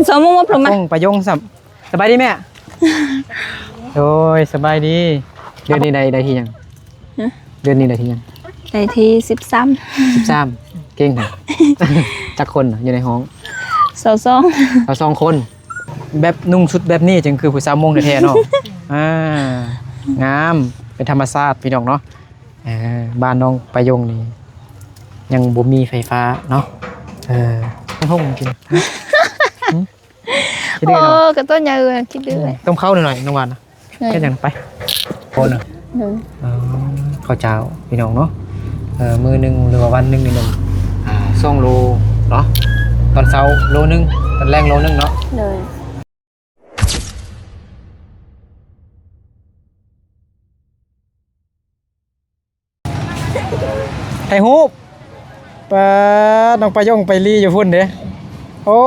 ສອງໂມງມາ ອາປົງ ປາຍົງຊ້ຳ. ສະບາຍດີແມ່. ໂດຍ ສະບາຍດີ. ເດືອນນີ້ໄດ້ ໄດ້ທີ່ຫຍັງ? ຮະ? ເດືອນນີ້ໄດ້ທີ່ຫຍັງ? ໄດ້ທີ່ສິບສາມ. ສິບສາມ ເກັ່ງແທ້. ຈັກຄົນຢູ່ໃນຫ້ອງ? ຊາວສອງ. ຊາວສອງຄົນ. ແບບນຸ່ງຊຸດແບບນີ້ຈຶ່ງຄືຜູ້ສາວມົ້ງແທ້ໆເນາະ. ອ່າ ງາມ ເປັນທຳມະຊາດພີ່ນ້ອງເນາະ. ເອີ ບ້ານນ້ອງປາຍົງນີ້ຍັງບໍ່ມີໄຟຟ້າເນາະ. ເອີ ຫ້ອງກິນ ໂອ້ ກະຕົ້ນໃຫຍ່ເອີຍ ຄິດດື້ເລີຍ. ຕົ້ມເຂົ້າໜ້ອຍໆ ນ້ອງຫວານນະ. ເຮັດຫຍັງໄປ? ໂອ້ນະ. ອໍ ເຂົ້າເຈົ້າພີ່ນ້ອງເນາະ. ເອີ ມື້ໜຶ່ງ ຫຼືວ່າວັນໜຶ່ງນີ້ໜຶ່ງ ອ່າ ສອງໂລເນາະ. ຕອນເຊົ້າໂລໜຶ່ງ ຕອນແລງໂລໜຶ່ງເນາະ. ໂດຍ. ຖ່າຍຮູບ. ປາດ ນ້ອງປາຍົງໄປລີ້ຢູ່ພຸ້ນເດ້. ໂອ້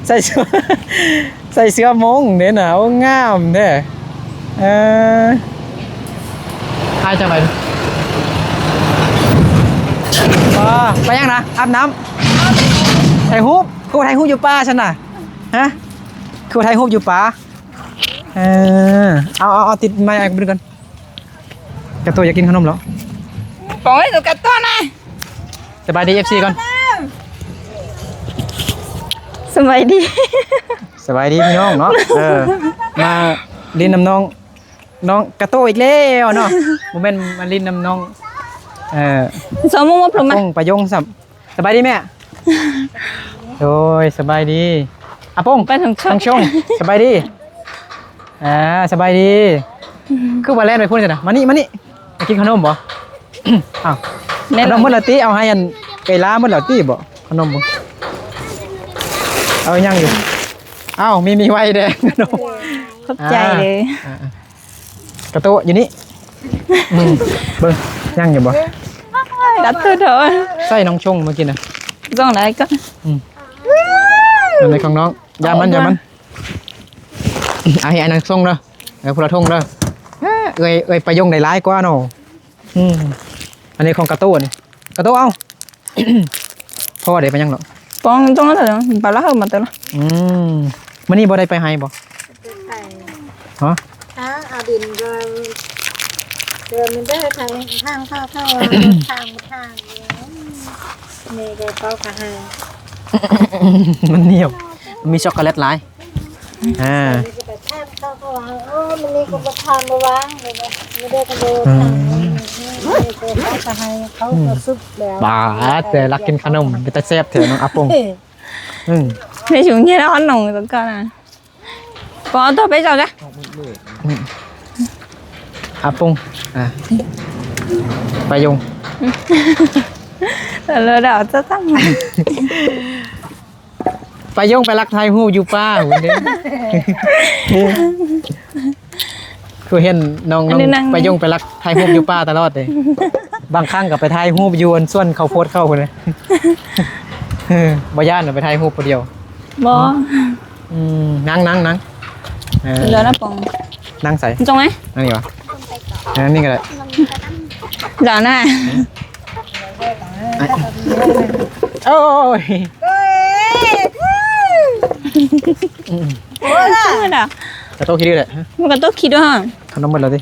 ໃສ່ເສື້ອ ໃສ່ເສື້ອມົ້ງເດ້ນະ. ໂອ້ ງາມແທ້. ເອີ ອ້າຍຈະໄປ ປາ ໄປຫຍັງນະ? ອາບນ້ຳ ຖ່າຍຮູບ. ຄືວ່າຖ່າຍຮູບຢູ່ປ່າຊັ້ນນະ? ຮະ? ຄືວ່າຖ່າຍຮູບຢູ່ປ່າ? ເອີ ເອົາ ເອົາ ເອົາ ຕິດໄມອ້າຍໄປກ່ອນ. ກາໂຕຢາກກິນຂະໜົມແລ້ວ. ປອຍ ກາໂຕນະ. ສະບາຍດີ ເອັຟຊີ ກ່ອນ. ສະບາຍດີ ສະບາຍດີພີ່ນ້ອງເນາະ. ເອີ ມາຫຼິ້ນນຳນ້ອງ ນ້ອງກາໂຕອີກແລ້ວເນາະ. ບໍ່ແມ່ນມາຫຼິ້ນນຳນ້ອງ ເອີ ສອງໂມງມາ ອາປົງ ປາຍົງຊ້ຳ. ສະບາຍດີແມ່. ໂດຍ ສະບາຍດີ. ອາປົງ ໄປທາງຊ່ອງ ທາງຊ່ອງ. ສະບາຍດີ. ອ່າ ສະບາຍດີ. ຄືວ່າແລ່ນໄປພຸ້ນຊັ້ນນະ? ມານີ້ ມານີ້. ມາກິນຂະໜົມບໍ່? ອ້າວ ຂະໜົມໝົດແລ້ວຕິ? ເອົາໃຫ້ອັນເອື້ອຍຫຼ້າໝົດແລ້ວຕິບໍ່? ຂະໜົມບໍ່? ເອົາຍັງຢູ່. ອ້າວ ມີ ມີໄວ້ແດ່ ຂະໜົມ. ຂອບໃຈເດີ. ອ່າ ກາໂຕະຢູ່ນີ້. ອືມ ເບິ່ງ ຍັງຢູ່ບໍ່? ກັດໂຕະ ໃສ່ນ້ອງຊົງມື້ກີ້ນະ. ຊົງໄດ້ກໍ ອືມ ອັນນີ້ຂອງນ້ອງ. ຢ່າມັນ ຢ່າມັນ. ເອົາໃຫ້ອັນນັ້ນຊົງເດີ. ເອີ ຄົນລະຖົງເດີ. ເອື້ອຍ ເອື້ອຍປາຍົງໄດ້ຫຼາຍກວ່າເນາະ. ອືມ ອັນນີ້ຂອງກາໂຕະນີ້. ກາໂຕະ ເອົາ. ພໍເດ້ ໄປຫຍັງເນາະ? ປອງຕົງນັ້ນເຖາະ ປາລະເຮີມາເຕີລະ. ອືມ ມື້ນີ້ບໍ່ໄດ້ໄປໄຮ່ບໍ່? ໄປໄຮ່. ຮະ? ທາງເອົາດິນກໍ ເດີນມັນໄດ້ທາງ ທາງເຂົ້າ ເຂົ້າ ທາງ ທາງ ນີ້ກໍເຂົ້າກະໄຮ່. ມັນໜຽວ ມັນມີຊັອກໂກແລັດຫຼາຍ. ອ່າ ບາດ ແຕ່ລັກກິນຂະໜົມເປັນຕາແຊບແທ້ເນາະ ອາປົງ. ອືມ ໃນຊຸງເຮັດອອນໜອງຕົງການນະ. ປອງເອົາໂຕໄປເຈົ້າຈ້ະ. ອືມ ອາປົງ ອ່າ ປາຍົງ ເລີດດາວຈະຕັ້ງ ປາຍົງໄປລັກຖ່າຍຮູບຢູ່ປ່າພຸ້ນເດ້. ຄືເຫັນນ້ອງ ນ້ອງປາຍົງໄປລັກຖ່າຍຮູບຢູ່ປ່າຕະຫຼອດເດ້. ບາງຄັ້ງກໍໄປຖ່າຍຮູບຢູ່ອັນສວນເຂົ້າໂພດເຂົາພຸ້ນເດ້. ບໍ່ຢ້ານເນາະ ໄປຖ່າຍຮູບຜູ້ດຽວ. ບໍ່. ອືມ ນັ່ງ ນັ່ງ ນັ່ງ. ເອີ ເດີນນະປອງ. ນັ່ງໃສ? ຕົງໄຫນ? ນັ່ງນີ້ຫວາ? ນັ່ງນີ້ກໍໄດ້. ດາວໜ້າ. ໂອ້ຍ ໂອ້ຍ ອືມ ໂອ້ຍ ກະໂຕະຂີ້ດື້ແຫຼະ. ມັນກະໂຕະຂີ້ດື້. ຂະໜົມໝົດແລ້ວຕິ?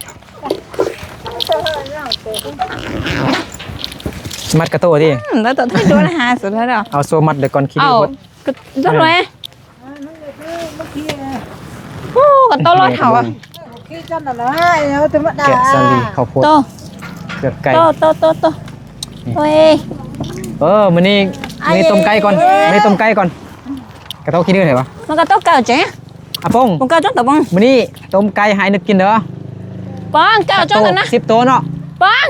ມັດກະໂຕະຕິ? ອືມ ກະໂຕະຂີ້ດື້ນະ. ຫາສຸດແລ້ວດອກ. ເອົາໂສ້ມັດເລີຍກ່ອນຂີ້ດື້. ເອົາ ໝົດ ກະໂຕະເລີຍ. ໂອ້ ກະໂຕະລອດເຮົາອະ. ແກະສາລີ ເຂົ້າໂພດ ເກືອກໄກ່ ໂຕະ ໂຕະ ໂຕະ ໂຕະ. ໂອ້ຍ ເອີ ມື້ນີ້ ມື້ນີ້ຕົ້ມໄກ່ກ່ອນ ມື້ນີ້ຕົ້ມໄກ່ກ່ອນ. ກະໂຕະຂີ້ດື້ໄດ້ບໍ່? ມັນກະໂຕະເກົ່າເຈ້ ອາປົງ. ມັນກະໂຕະເກົ່າ ມື້ນີ້ຕົ້ມໄກ່ໃຫ້ນຶກກິນເດີ. ປອງ ເຈົ້າ ເຈົ້ານະ ສິບໂຕເນາະ ປອງ.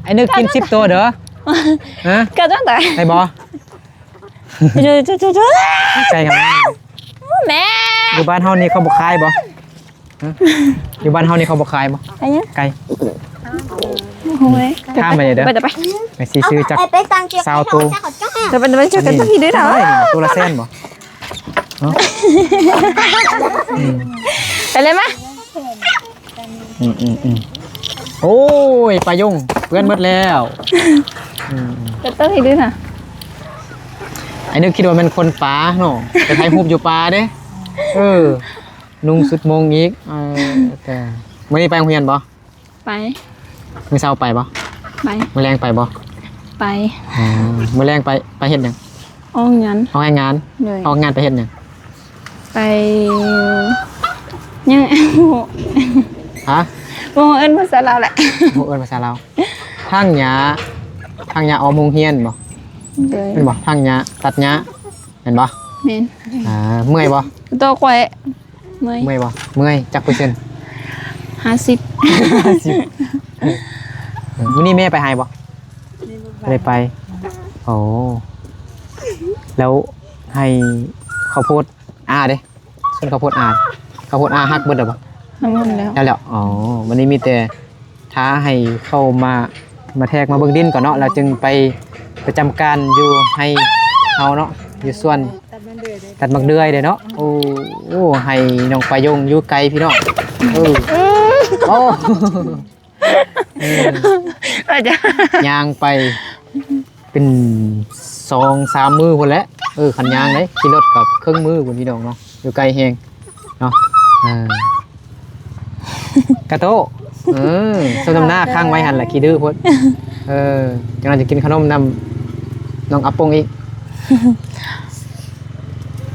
ໃຫ້ນຶກກິນສິບໂຕເດີ. ຮະ? ກະໂຕະ ໄດ້ບໍ່? ໄກ່ງາມ. ໂອ້ ແມ່ ຢູ່ບ້ານເຮົານີ້ເຂົາບໍ່ຂາຍບໍ່? ຮະ? ຢູ່ບ້ານເຮົານີ້ເຂົາບໍ່ຂາຍບໍ່? ໄກ່ຫຍັງ? ໄກ່. ໂອ້ຍ ຖາມໄປເດີ ໄປ ໄປ ໄປຊິຊື້ຈັກຊາວໂຕ. ໄປ ໄປ ໄປ ໂຕລະແສນບໍ່? ເນາະ ອືມ ໄປເລີຍມາ. ອືມ ອືມ ອືມ ໂອ້ຍ ປາຍົງເປື້ອນໝົດແລ້ວ. ອືມ ກະໂຕະຂີ້ດື້ນະ. ໄອ ອ້າຍນຶກຄິດວ່າແມ່ນຄົນປ່າເນາະ ໄປຖ່າຍຮູບຢູ່ປ່າເດ້. ເອີ ນຸ່ງຊຸດມົງອີກ. ເອີ ແຕ່ມື້ນີ້ໄປໂຮງຮຽນບໍ່? ໄປ. ມື້ເຊົ້າໄປບໍ່? ໄປ. ມື້ແລງໄປບໍ່? ໄປ. ອໍ ມື້ແລງໄປ ໄປເຮັດຫຍັງ? ອອກງານ. ອອກແຮງງານ? ໂດຍ. ອອກງານໄປເຮັດຫຍັງ? ໄປ ຫຍັງ? ຮະ? ບໍ່ຮູ້ເອີ້ນພາສາລາວແຫຼະ. ບໍ່ຮູ້ເອີ້ນພາສາລາວ. ຖາງຫຍ້າ ຖາງຫຍ້າອ້ອມໂຮງຮຽນບໍ່? ໂດຍ. ແມ່ນບໍ່? ຖາງຫຍ້າ ຕັດຫຍ້າ ແມ່ນບໍ່? ແມ່ນ. ອ່າ ເມື່ອຍບໍ່? ໂຕຂ້ອຍ ເມື່ອຍ. ເມື່ອຍບໍ່? ເມື່ອຍ. ຈັກເປີເຊັນ? ຫ້າສິບ. ຫ້າສິບ. ເອີ ມື້ນີ້ແມ່ໄປໄຮ່ບໍ່? ບໍ່ໄດ້ໄປ. ໂອ້ ແລ້ວໄຮ່ເຂົ້າໂພດອາເດ້? ສວນເຂົ້າໂພດອາ ເຂົ້າໂພດອາຫັກເບິດແລ້ວບໍ່? ທັງໝົດແລ້ວ. ແລ້ວ ອໍ ວັນນີ້ມີແຕ່ຖ້າໃຫ້ເຂົາມາ ມາແທກມາເບິ່ງດິນກ່ອນເນາະ ແລ້ວຈຶ່ງໄປປະຈຳການຢູ່ໄຮ່ເຮົາເນາະ ຢູ່ສວນ ຕັດໝາກເດືອຍເດ້ເນາະ. ໂອ້ ໂອ້ ໄຮ່ນ້ອງປາຍົງຢູ່ໄກພີ່ນ້ອງ. ເອີ ໂອ້ ເອີ ວ່າຈະ ຍ່າງໄປເປັນສອງສາມມື້ພຸ້ນແຫຼະ. ເອີ ຄັນຍ່າງເດ້ ຂີ່ລົດກໍເຄິ່ງມື້ພຸ້ນພີ່ນ້ອງເນາະ ຢູ່ໄກແຮງເນາະ. ເອີ ກະໂຕ ເອີ ສົມນ້ຳໜ້າຄ້າງໄວ້ຫັ້ນລະ ຂີ້ດື້ໂພດ. ເອີ ຈັ່ງນັ້ນຈະກິນຂະໜົມນຳນ້ອງອາປົງອີກ.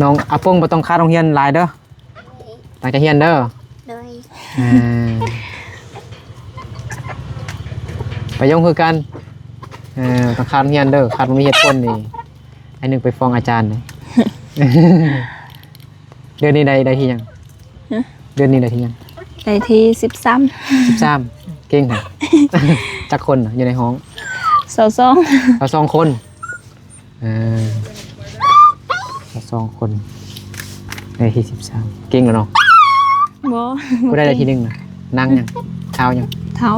ນ້ອງອາປົງບໍ່ຕ້ອງຄາດໂຮງຮຽນຫຼາຍເດີ. ຕັ້ງໃຈຮຽນເດີ. ໂດຍ. ເອີ ປາຍົງຄືກັນ. ເອີ ຕ້ອງຄາດຮຽນເດີ ຄາດບໍ່ມີເຫດຜົນນີ້ ໄອ້ໜຶ່ງໄປຟ້ອງອາຈານເດ້. ເດືອນນີ້ໄດ້ ໄດ້ທີ່ຫຍັງ? ຮະ? ເດືອນນີ້ໄດ້ທີ່ຫຍັງ? ໄດ້ທີ່ສິບສາມ. ສິບສາມ ເກັ່ງແທ້. ຈັກຄົນຢູ່ໃນຫ້ອງ? ຊາວສອງ. ຊາວສອງຄົນ. ເອີ ຊາວສອງຄົນ ໄດ້ທີ່ສິບສາມ ເກັ່ງແລ້ວເນາະ. ບໍ່ ບໍ່ ຜູ້ໃດໄດ້ທີ່ໜຶ່ງນະ? ນາງຫຍັງ? ທ້າວຫຍັງ? ທ້າວ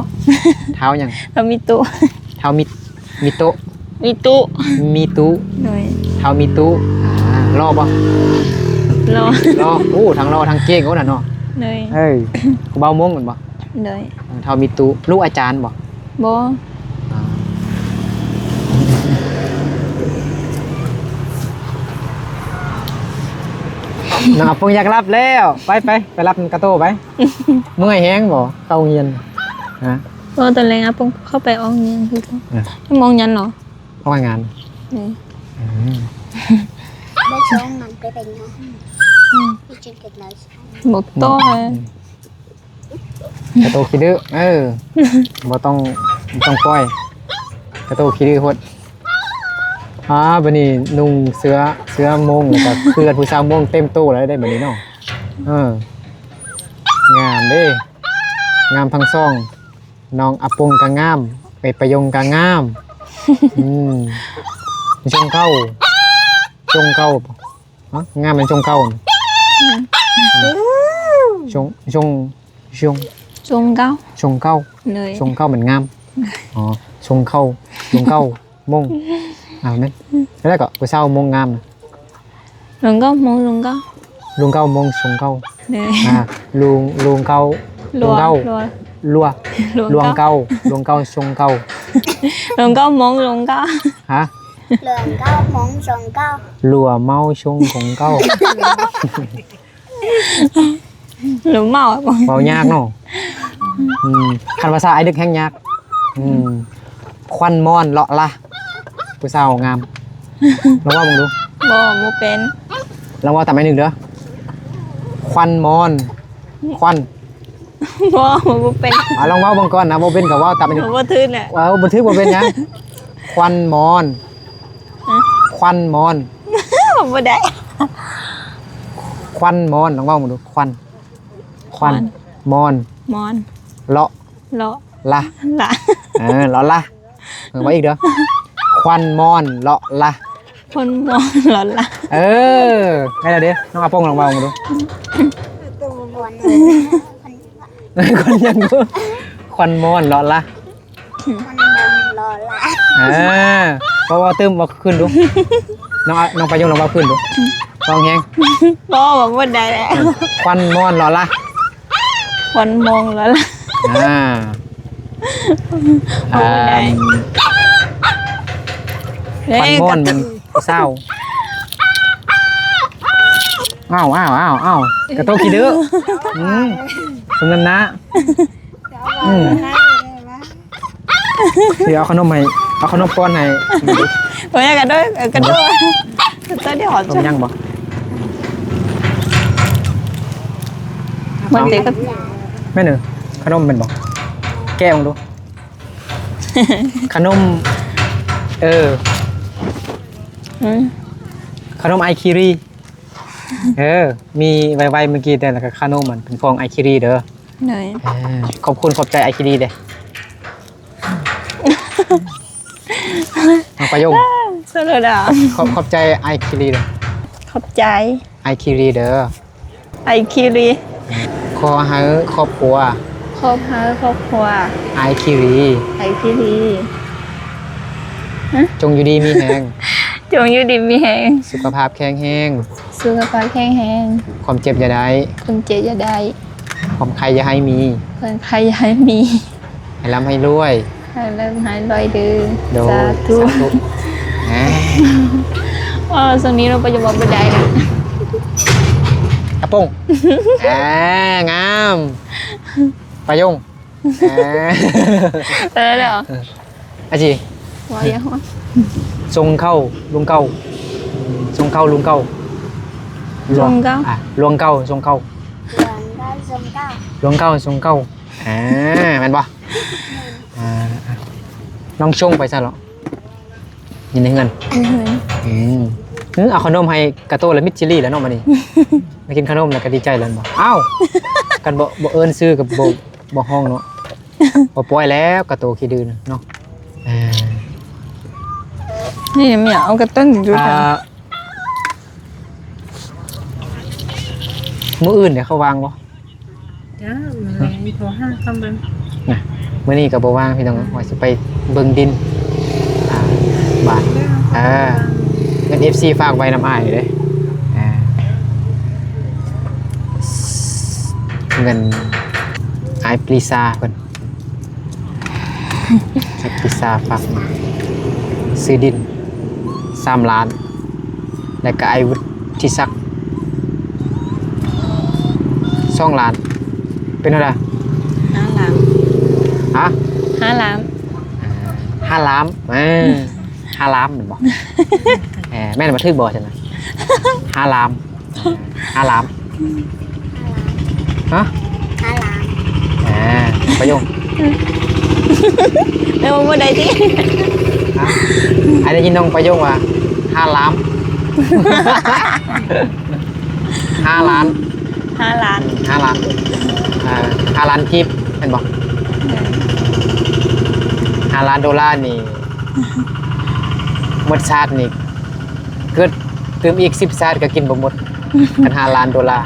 ທ້າວຫຍັງ? ທ້າວມິໂຕະ. ທ້າວມິ ມິໂຕະ ມິຕຸ ມີຕຸ. ໂດຍ. ທ້າວມິຕຸ. ອ່າ ຫຼໍ່ບໍ່? ຫຼໍ່ ຫຼໍ່. ໂອ້ ທັງຫຼໍ່ທັງເກັ່ງ ໂອ້ ນັ້ນເນາະ. ໂດຍ. ເອີ ຜູ້ບ່າວມົ້ງແມ່ນບໍ່? ໂດຍ. ເອີ ທ້າວມິຕຸ ລູກອາຈານບໍ່? ບໍ່. ອ່າ ນ້ອງອາປົງຢາກຫຼັບແລ້ວ. ໄປ ໄປ ໄປຫຼັບນຳກະໂຕໄປ. ເມື່ອຍແຮງບໍ່ ເຂົ້າໂຮງຮຽນ? ຮະ? ບໍ່ ຕອນແລງອາປົງເຂົ້າໄປອອກຮຽນຄືກັນ. ອ່າ ຊົ່ວໂມງຍັນເນາະ ເຂົ້າງານ. ອືມ ອືມ ບໍ່ຕ້ອງ ອືມ ກະໂຕຂີ້ດື້ ເອີ ບໍ່ຕ້ອງ ບໍ່ຕ້ອງປ່ອຍ ກະໂຕຂີ້ດື້ໂພດ. ອ່າ ບັດນີ້ນຸ່ງເສື້ອ ເສື້ອໂມ່ງ ແລ້ວກະເຄື່ອນຜູ້ສາວໂມ່ງເຕັມໂຕແລ້ວເດ້ບັດນີ້ເນາະ. ເອີ ງາມເດ້ ງາມທັງສອງ ນ້ອງອາປົງກະງາມ ເອີ ປາຍົງກະງາມ. ອືມ ຊົງເກົ່າ ຊົງເກົ່າ. ຮະ? ງາມແມ່ນຊົງເກົ່າ ອືມ ຊົງ ຊົງ ຊົງ ຊົງເກົ່າ ຊົງເກົ່າ. ໂດຍ. ຊົງເກົ່າແມ່ນງາມ. ອໍ ຊົງເກົ່າ ຊົງເກົ່າໂມ່ງ. ອ່າ ແມ່ນ ແລ້ວກໍຜູ້ສາວໂມ່ງງາມນະ. ລຸງເກົ່າໂມ່ງ ລຸງເກົ່າ ລຸງເກົ່າໂມ່ງຊົງເກົ່າ. ໂດຍ. ອ່າ ລຸງ ລຸງເກົ່າ ລຸງເກົ່າ ລຸງເກົ່າ ລຸງເກົ່າ ລຸງເກົ່າ ລຸງເກົ່າ ລຸງເກົ່າໂມ່ງ ລຸງເກົ່າ. ຮະ? ລຸງເກົ່າໂມ່ງຊົງເກົ່າ ຫຼົວເມົາຊົງຂອງເກົ່າ. ຫຼົວເມົາ ເວົ້າຍາກເນາະ. ອືມ ຄັນພາສາອ້າຍດຶກແຮ່ງຍາກ. ອືມ ຄວັນມອນເລາະລະ ຜູ້ສາວງາມ. ລອງເວົ້າເບິ່ງດູ. ບໍ່ ບໍ່ເປັນ. ລອງເວົ້າຕາມອ້າຍນຶກເດີ. ຄວັນມອນ ຄວັນ ບໍ່ ບໍ່ເປັນ. ອ່າ ລອງເວົ້າເບິ່ງກ່ອນນະ ບໍ່ເປັນກໍເວົ້າຕາມ ບໍ່ຖືກແຫຼະ. ເວົ້າບໍ່ຖືກບໍ່ເປັນຫຍັງ. ຄວັນມອນ. ຮະ? ຄວັນມອນ. ບໍ່ໄດ້. ຄວັນມອນ ລອງເວົ້າເບິ່ງດູ. ຄວັນ ຄວັນ ຄວັນ ມອນ ມອນ ເລາະ ເລາະ ລະ ລະ ເອີ ເລາະລະ. ເອີ ວ່າອີກເດີ. ຄວັນມອນເລາະລະ ຄວັນມອນເລາະລະ. ເອີ ໄດ້ແລ້ວເດ້. ນ້ອງອາປົງລອງເວົ້າເບິ່ງດູ. ຄວັນຫຍັງ? ຄວັນມອນເລາະລະ ຄວັນມອນເລາະລະ. ເອີ ເວົ້າ ເວົ້າຕື່ມ ເວົ້າຄືນດູ. ນ້ອງ ນ້ອງປາຍົງລອງເວົ້າຄືນດູ. ເວົ້າແຮງ. ບໍ່ ບໍ່ໄດ້ແຫຼະ. ເອີ ຄວັນມອນເລາະລະ ຄວັນມອນເລາະລະ. ອ່າ ເວົ້າບໍ່ໄດ້. ຄວັນມອນແມ່ນຜູ້ສາວ. ອ້າວ ອ້າວ ອ້າວ ອ້າວ ກະໂຕຂີ້ດື້ ອືມ ສົມນ້ຳໜ້າ ອືມ ຊິເອົາຂະໜົມໃຫ້ ເອົາຂະໜົມປ້ອນໃຫ້ ໂອ້ຍ ກະໂດຍ ກະໂດຍ ຕົວດຽວ ຂອງຍັງບໍ່? ມັນເຕັກ ແມ່ນເອີ ຂະໜົມແມ່ນບໍ່? ແກະເບິ່ງດູ ຂະໜົມ ເອີ ອືມ ຂະໜົມໄອຄີຣີ. ເອີ ມີໄວໆມື້ກີ້ແຕ່ລະກະຂະໜົມ ມັນເປັນຂອງໄອຄີຣີເດີ. ໂດຍ ເອີ ຂອບຄຸນຂອບໃຈໄອຄີຣີເດ້. ນ້ອງປາຍົງ ສະໂລດາ ຂອບ ຂອບໃຈໄອຄີຣີເດີ. ຂອບໃຈໄອຄີຣີເດີ. ໄອຄີຣີ ຂໍໃຫ້ຄອບຄົວ ຂໍໃຫ້ຄອບຄົວ ໄອຄີຣີ ໄອຄີຣີ ຮະ ຈົ່ງຢູ່ດີມີແຮງ ຈົ່ງຢູ່ດີມີແຮງ ສຸຂະພາບແຂງແຮງ ສຸຂະພາບແຂງແຮງ ຄວາມເຈັບຢ່າໄດ້ ຄວາມເຈັບຢ່າໄດ້ ຄວາມໄຂ້ຢ່າໃຫ້ມີ ຄວາມໄຂ້ຢ່າໃຫ້ມີ ໃຫ້ລ່ຳໃຫ້ລວຍ ໃຫ້ລ່ຳໃຫ້ລວຍເດີ. ໂດຍ ສາທຸ ສາທຸ. ອາ ອໍ ຊ່ວງນີ້ເນາະ ປະໂຫຍກເວົ້າບໍ່ໄດ້ລະ ອາປົງ ອາ ງາມ ປະໂຫຍງ ອາ ເອີ ເດີ ອາຈີ ວ່າຢ່າຫົວ ຊົງເຂົ້າລຸງເກົ່າ ຊົງເຂົ້າລຸງເກົ່າ ລຸງເກົ່າ ອາ ລຸງເກົ່າ ຊົງເຂົ້າ ລຸງເກົ່າ ຊົງເຂົ້າ ລຸງເກົ່າ ຊົງເຂົ້າ ອາ ແມ່ນບໍ່? ອາ ນ້ອງຊົງໄປໃສເນາະ? ຢູ່ໃນເຮືອນ ໃນເຮືອນ ອືມ ເອົາຂະໜົມໃຫ້ກາໂຕລະມິດຊິລີແລ້ວເນາະມື້ນີ້ ໄດ້ກິນຂະໜົມແລ້ວກະດີໃຈແລ້ວແມ່ນບໍ່? ອ້າວ ຄັນບໍ່ ບໍ່ເອີ້ນຊື່ກະບໍ່ ບໍ່ຮ້ອງເນາະ ບໍ່ປ່ອຍແລ້ວກາໂຕຂີ້ດື້ເນາະ. ເອີ ນີ້ແມ່ເອົາກະຕົ້ນຢູ່ ອ່າ ມື້ອື່ນເດ ເຂົາວ່າງບໍ່? ຈ້າ ມື້ແລງໂທຫາເຂົາເບິ່ງ ນະ ມື້ນີ້ກະບໍ່ວ່າງພີ່ນ້ອງ ວ່າຊິໄປເບິ່ງດິນ ອ່າ ບ້ານ ເອີ ເງິນເອັຟຊີຝາກໄວ້ນຳອ້າຍເດ້ ອ່າ ເງິນອ້າຍປຣີຊາເພິ່ນ ອ້າຍປຣີຊາຝາກມາ ຊື້ດິນສາມລ້ານ ແລ້ວກະອ້າຍວຸດທິສັກສອງລ້ານ ເປັນເທົ່າໃດ? ຫ້າລ້ານ ຮະ? ຫ້າລ້ານ ຫ້າລ້ານ ເອີ ຫ້າລ້ານແມ່ນບໍ່? ເອີ ແມ່ນບໍ່? ຖືກບໍ່ຊັ້ນນະ? ຫ້າລ້ານ ຫ້າລ້ານ ຮະ? ຫ້າລ້ານ ອ່າ ປະໂຫຍງ ແມ່ນບໍ່? ບໍ່ໄດ້ຕິ ຮະ? ອັນນີ້ຍິນນ້ອງປະໂຫຍງວ່າ ຫ້າລ້ານ ຫ້າລ້ານ ຫ້າລ້ານ ຫ້າລ້ານ ອ່າ ຫ້າລ້ານກີບແມ່ນບໍ່? ເອີ ຫ້າລ້ານໂດລານີ້ ໝົດຊາດນີ້ ເກີດຕື່ມອີກສິບຊາດກະກິນບໍ່ໝົດ ຄັນຫ້າລ້ານໂດລາ.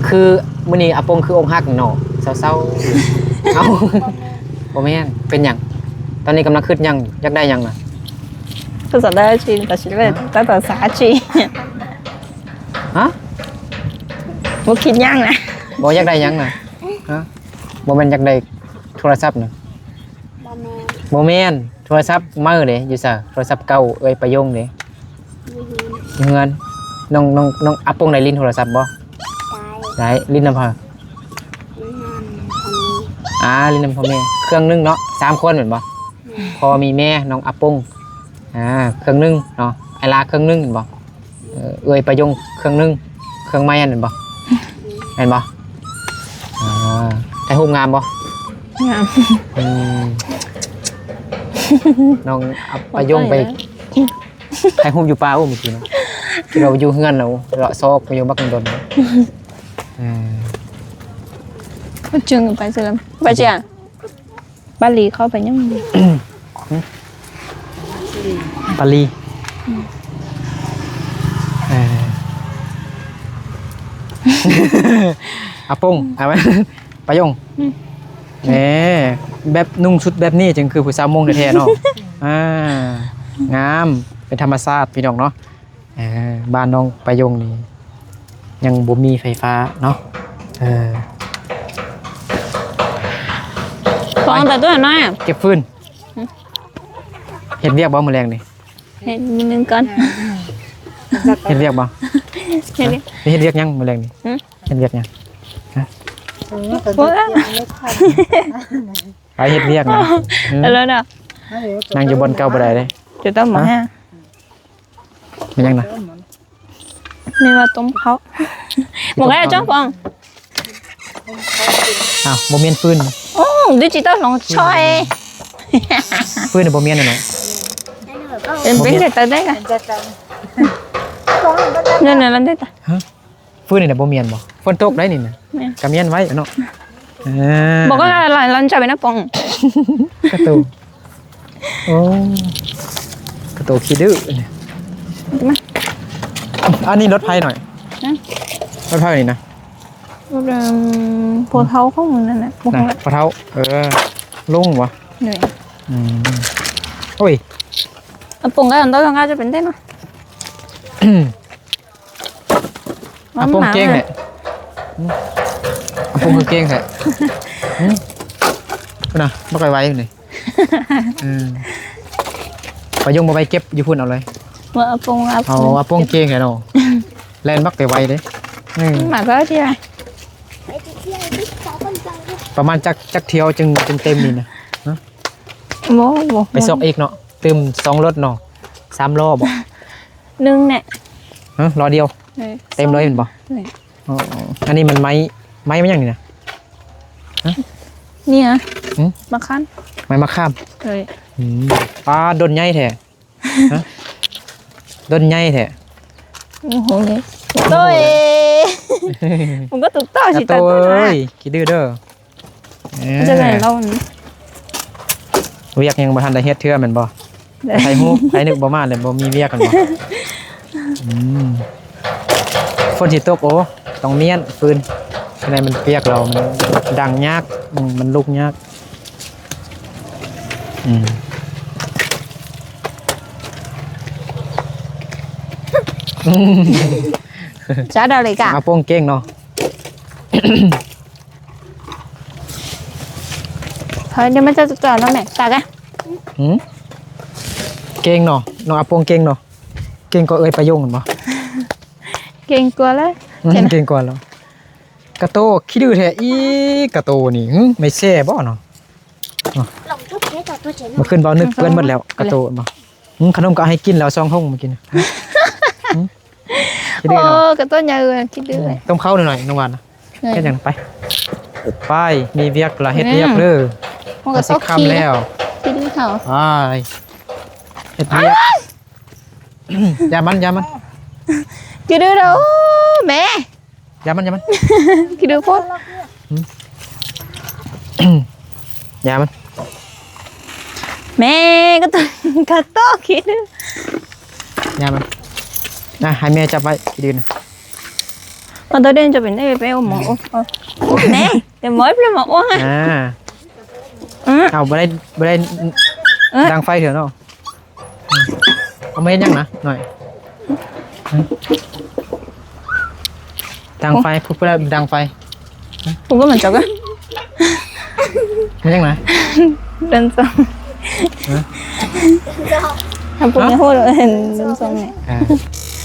ຄືມື້ນີ້ອາປົງຄືອົກຫັກເນາະ ເສົ້າໆ ເອົ້າ ບໍ່ແມ່ນ ເປັນຫຍັງ? ຕອນນີ້ກຳລັງຄຶດຫຍັງ? ຢາກໄດ້ຫຍັງນະ? ภาษาไทยจีน ภาษาจีน ฮะ? บ่ຄິດຫຍັງນະ ບໍ່ຢາກໄດ້ຫຍັງນະ? ຮະ? ບໍ່ແມ່ນຢາກໄດ້ໂທລະສັບນະ? ບໍ່ແມ່ນ ບໍ່ແມ່ນ ໂທລະສັບໃໝ່ເດ້ ຢູ່ໃສ? ໂທລະສັບເກົ່າເອື້ອຍປະຍົງເດ້ ຢູ່ເຮືອນ ຢູ່ເຮືອນ. ນ້ອງ ນ້ອງ ນ້ອງອາປົງໄດ້ຫຼິ້ນໂທລະສັບບໍ່? ໄດ້ ໄດ້ ຫຼິ້ນນຳໃຜ? ຫຼິ້ນນຳພໍ່ແມ່ ອ່າ ຫຼິ້ນນຳພໍ່ແມ່ ເຄື່ອງໜຶ່ງເນາະ ສາມຄົນແມ່ນບໍ່? ແມ່ນ ພໍ່ມີແມ່ ນ້ອງອາປົງ ອ່າ ເຄື່ອງໜຶ່ງເນາະ ອ້າຍລາເຄື່ອງໜຶ່ງແມ່ນບໍ່? ເອີ ເອື້ອຍປະຍົງເຄື່ອງໜຶ່ງ ເຄື່ອງໃໝ່ຫັ້ນແມ່ນບໍ່? ແມ່ນບໍ່? ອ່າ ຖ່າຍຮູບງາມບໍ່? ງາມ ອືມ ນ້ອງອາ ປະຍົງໄປຖ່າຍຮູບຢູ່ປ່າ ໂອ້ ມື້ກີ້ເນາະ ຄິດວ່າຢູ່ເຮືອນແລ້ວ ເລາະຊອກໄປຢູ່ບັກດົນ ເອີ ປະຈຶ່ງໄປຊິລະ ໄປຈິອະ. ບາຫຼີເຂົ້າໄປຍັງ ບາຫຼີ ອືມ ເອີ ອາປົງ ອາ ປະຍົງ ອືມ ແໝ ແບບນຸ່ງຊຸດແບບນີ້ຈຶ່ງຄືຜູ້ສາວມົ້ງແທ້ໆເນາະ ອ່າ ງາມ ເປັນທຳມະຊາດພີ່ນ້ອງເນາະ. ເອີ ບ້ານນ້ອງປະຍົງນີ້ຍັງບໍ່ມີໄຟຟ້າເນາະ ເອີ ຂອງແຕ່ຕົວນ້ອຍ ເກັບຟືນ ຫຶ ເຮັດວຽກບໍ່ມື້ແລງນີ້? ເຮັດມື້ໜຶ່ງກ່ອນ. ເຮັດວຽກບໍ່? ເຮັດວຽກ. ເຮັດວຽກຫຍັງມື້ແລງນີ້? ຫຶ? ເຮັດວຽກຫຍັງ? ຮະ? ໂອ້ຍ ໄປເຮັດວຽກນະ. ເອີ ແລ້ວນະ ນັ່ງຢູ່ບ່ອນເກົ່າບໍ່ໄດ້ເດ້. ຈະຕ້ອງມາຫາ ແມ່ນຫຍັງນະ? ແມ່ນວ່າຕົ້ມເຂົ້າ ບໍ່ໄດ້ຈ້ອງຟອງ. ອ້າວ ບໍ່ແມ່ນຟືນ. ໂອ້ ດິຈິຕອນຂອງຊອຍ ຟືນບໍ່ແມ່ນແນ່ນອນ. ເປັນ ເປັນແຕ່ໄດ້ກະ ນັ້ນນະ ນັ້ນໄດ້ຕາ. ຮະ? ຟືນນີ້ນະບໍ່ແມ່ນບໍ່? ຝົນຕົກໄດ໋ນີ້ນະ. ແມ່ນ ກະແມ່ນໄວ້ເນາະ. ເອີ ບໍ່ກໍລັນຈະໄປນະປອງ ກະໂຕ. ໂອ້ ກະໂຕຂີ້ດື້. ມາ ອັນນີ້ລົດໃຜໜ້ອຍ? ຮະ? ລົດໃຜນີ້ນະ? ລົດ ເອີ ພໍ່ເຖົ້າຂອງມັນນັ້ນນະ ບໍ່ຮູ້ລະ ພໍ່ເຖົ້າ. ເອີ ລຸງບໍ່? ໂດຍ. ອືມ ໂອ້ຍ ອາປົງກັບອັນໂຕທາງກາຈະເປັນເດ້ເນາະ. ອາປົງເກັ່ງແທ້. ອາປົງຄືເກັ່ງແທ້. ຫື? ພຸ້ນນະ ບັກໄວໆພຸ້ນນີ້. ເອີ ປາຍົງບໍ່ໄປເກັບຢູ່ພຸ້ນເອົາເລີຍ. ວ່າອາປົງ ອາປົງ ເອົາ ອາປົງເກັ່ງແທ້ເນາະ. ແລ່ນບັກໄວໆເດ້. ເອີ ມາກໍທີ່ວ່າ ປະມານຈັກ ຈັກຖ້ຽວຈຶ່ງ ຈຶ່ງເຕັມນີ້ນະ? ຮະ? ບໍ່ ບໍ່ ໄປຊອກອີກເນາະ. ຕື່ມສອງລົດເນາະ ສາມລໍ້ບໍ່? ໜຶ່ງແຫຼະ. ຮະ? ລໍ້ດຽວ. ເອີ ເຕັມເລີຍແມ່ນບໍ່? ເອີ ອໍ ອັນນີ້ມັນໄມ້ ໄມ້ ໄມ້ຫຍັງນີ້ນະ? ຮະ? ນີ້ນະ. ຫື? ມະຂາມ. ໄມ້ມະຂາມ. ເອີ ອືມ ປາ ດົນໃຫຍ່ແທ້. ຮະ? ດົນໃຫຍ່ແທ້. ໂອ້ໂຫ ໂອ້ຍ ມັນກໍຖືກຕ້ອງຊິ ກະໂຕເອີຍ ຂີ້ດື້ເດີ. ເອີ ຈັ່ງໃດລາວ ວຽກຍັງບໍ່ທັນໄດ້ເຮັດເທື່ອແມ່ນບໍ່? ໄປຮູບ ໄປນຶກບໍ່ມາແລ້ວ ບໍ່ມີວຽກແມ່ນບໍ່? ອືມ ຝົນຊິຕົກ ໂອ້ ຕ້ອງມ້ຽນຟືນ ຈັ່ງໃດມັນປຽກແລ້ວ ມັນດັງຍາກ ອືມ ມັນລຸກຍາກ. ອືມ ຈາດາເລກາ ອາປົງເກັ່ງເນາະ. ເຮີຍ ດຽວມັນຈະຈອດເນາະແມ່ ຕາກະ. ຫື? ເກັ່ງເນາະ ນ້ອງອາປົງເກັ່ງເນາະ. ເກັ່ງກວ່າເອື້ອຍປາຍົງແມ່ນບໍ່? ເກັ່ງກວ່າແລ້ວ ອືມ ເກັ່ງກວ່າແລ້ວ. ກະໂຕຂີ້ດື້ແທ້ ອີກະໂຕນີ້ ຫື ໄມ່ແຊ່ບໍ່ເນາະ? ເນາະ ມື້ຄືນເວົ້ານຶກເປື້ອນໝົດແລ້ວ ກະໂຕແມ່ນບໍ່? ຫື ຂະໜົມກໍໃຫ້ກິນແລ້ວສອງຖົງມື້ກີ້ນະ. ຫື ຂີ້ດື້ເນາະ ໂອ້ ກະໂຕໃຫຍ່ເອີຍ ຂີ້ດື້ເອີຍ. ອືມ ຕົ້ມເຂົ້າໜ້ອຍໆ ນ້ອງຫວານນະ. ເຮັດຫຍັງ? ໄປ ໄປ ມີວຽກລະເຮັດວຽກເດີ. ອືມ ມັນຊິຄ່ຳແລ້ວ ຂີ້ດື້ເຖົ້າ. ໄປ ເຮັດວຽກ. ຢ່າມັນ ຢ່າມັນ ຂີ້ດື້ເດີ ແມ່. ຢ່າມັນ ຢ່າມັນ ຂີ້ດື້ໂພດ. ຫື ຢ່າມັນ ແມ່ ກະໂຕ ກະໂຕຂີ້ດື້. ຢ່າມັນ ນະ ໃຫ້ແມ່ຈັບໄວ້ ຂີ້ດື້ນະ. ເອົາໂຕເດັ່ນຈະເປັນໄດ້ໄປໂອໝໍ. ໂອ້ ໂອ້ ແມ່ ແຕ່ໝໍເປັນໝໍ. ອ່າ ອືມ ເອົາ ບໍ່ໄດ້ ບໍ່ໄດ້ ເອີ ດັງໄຟເທື່ອເນາະ. ເອົາມາເຮັດຫຍັງນະ ໜ້ອຍ? ດັງໄຟ ພຸດໄປແລ້ວດັງໄຟ. ພຸດບໍ່ມັນຈັກ ແມ່ນຫຍັງນະ? ເດີນສອງ. ຮະ? ທຳປຸງໃນໂຫດເດີນສອງນີ້. ອ່າ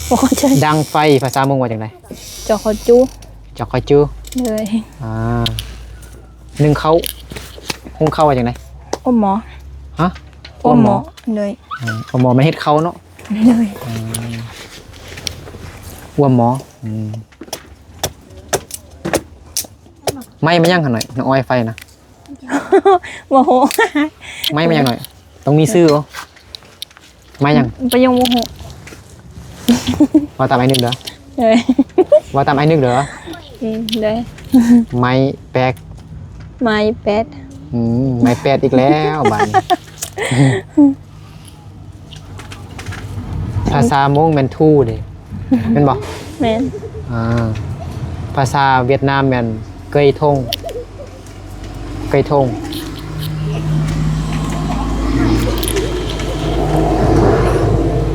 ບໍ່ເຂົ້າໃຈ. ດັງໄຟພາສາມົ້ງວ່າຈັ່ງໃດ? ຈໍຄໍຈູ. ຈໍຄໍຈູ. ເລີຍ. ອ່າ ໜຶ້ງເຂົ້າ ຫຸງເຂົ້າວ່າຈັ່ງໃດ? ໂອໝໍ. ຮະ? ໂອໝໍ. ໂອໝໍ. ເລີຍ. ເອີ ໂອໝໍແມ່ນເຮັດເຂົ້າເນາະ. ເລີຍ. ເອີ ໂອໝໍ. ອືມ ໄມ້ມາຫຍັງຫັ້ນໜ້ອຍ ນ້ອງອ້ອຍ ໄຟນະ? ບໍ່ຮູ້. ໄມ້ມາຫຍັງໜ້ອຍ ຕ້ອງມີຊື່ບໍ່? ໄມ້ຫຍັງ? ປະໂຫຍກບໍ່ຮູ້. ເວົ້າຕາມອ້າຍນຶກເດີ. ເອີ ເວົ້າຕາມອ້າຍນຶກເດີ. ອືມ ເດີ. ໄມ້ແປກ. ໄມ້ແປດ. ອືມ ໄມ້ແປດອີກແລ້ວບາດນີ້. ພາສາມົ້ງແມ່ນທູເດ້ ແມ່ນບໍ່? ແມ່ນ. ອ່າ ພາສາຫວຽດນາມແມ່ນເກີຍທົງ. ໄກ່ທົງ